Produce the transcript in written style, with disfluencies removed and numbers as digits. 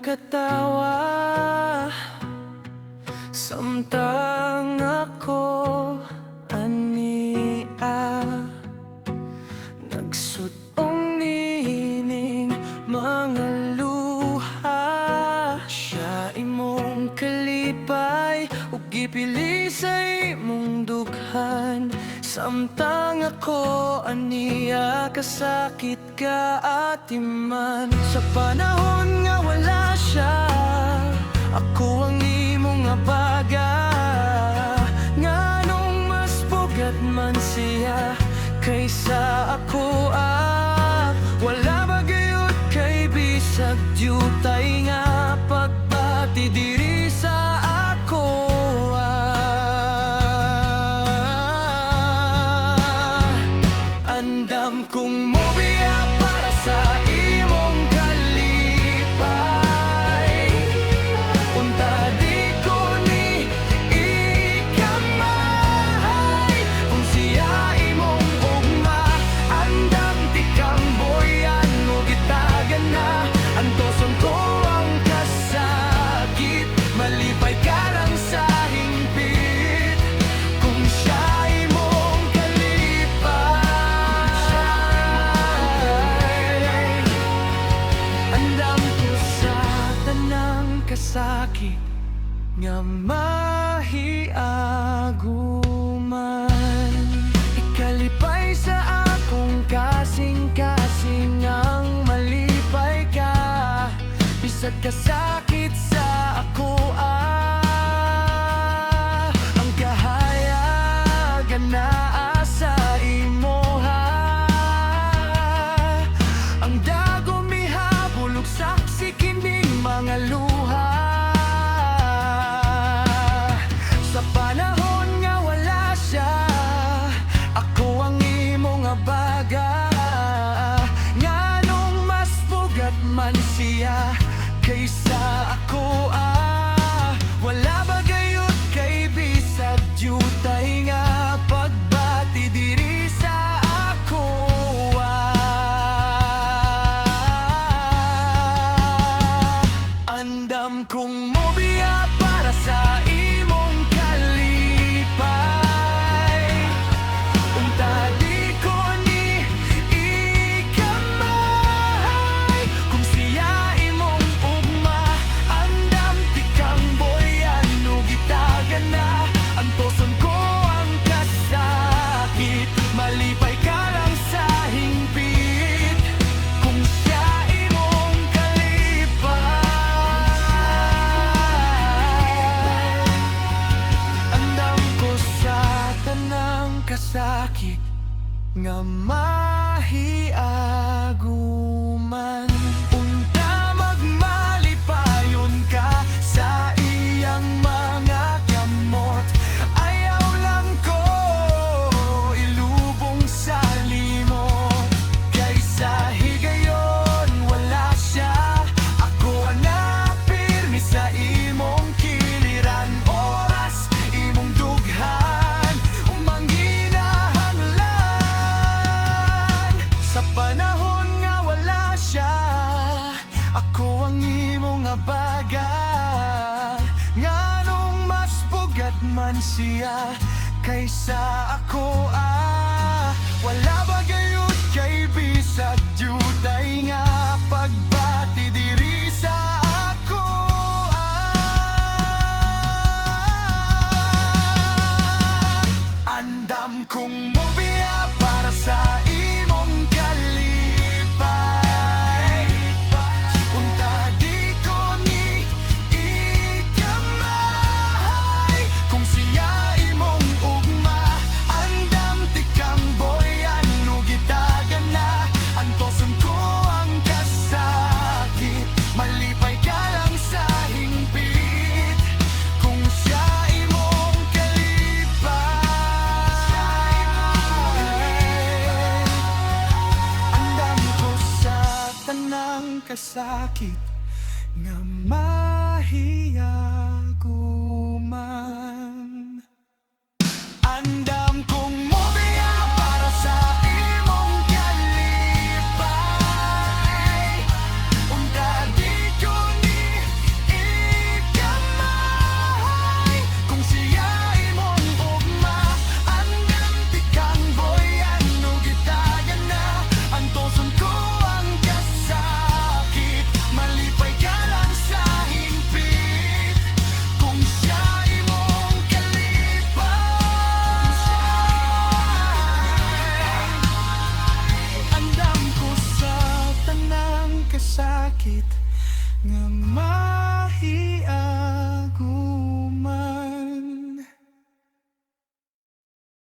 Nagakatawa samtang ako ania nagsut-ong nining mga luha. Siya imong kalipay ug gipili sa imong dughan, samtang ako ania kasakit kaatiman. Sa panahon nga wala siya, ako ang imong baga. Nganong mas bugat man siya kaysa ako ah? Wala ba gayud kay bisag diutay nga pagbati diri sa ako ah? Andam kong mobiya para sa imong kalipay. Unta di ko ni ikamahay. Kung siya imong ugma, andam tikang boyan o gitagan na. Antoson ko ang kasakit, malipay ka lang sa hingpit. Kung siya imong kalipay, andam ko sa tanang kasakit nga mahiaguman. Ikalipay sa akong kasing-kasing ang malipay ka, bisag kasakit sa ako ah. Ang kahayagan naa sa imoha. Ang dagom mihabol ug saksi kining mga luha. Sa panahon nga wala siya, ako ang imong baga. Nganong mas bugat man siya kaysa ako ah? Wala ba gayud kay bisag diutay nga pagbati diri sa ako ah? Andam kong mobiya para sa imong kalipay. Unta di ko ni ikamahay. Kung siya imong ugma, andam tikang boyan ug gitagan na. Antoson ko ang kasakit, malipay ka lang sa hingpit. Kung siya imong kalipay, andam ko sa tanang kasakit nga mahiaguman. Unta magmalipayon ka sa iyang mga kamot. Ayaw lang ko ilubong sa limot. Kaysa higayon wala siya, ako na pirmi sa imong kiliran. Oras imong dughan umangginahanglan. Sa panahon nga wala siya, ako ang imong baga. Nganong mas bugat man siya kaysa ako ah? Wala ba gayud kay bisag diutay nga pagbati diri sa ako ah? Andam kong mobiya para sa imong kalipay. Unta di ko ni ikamahay. Kung siya imong ugma, andam tikang boyan ug gitagan na. Antoson ko ang kasakit, malipay ka lang sa hingpit. Kung siya imong kalipay, andam ko sa tanang kasakit nga mahiaguman.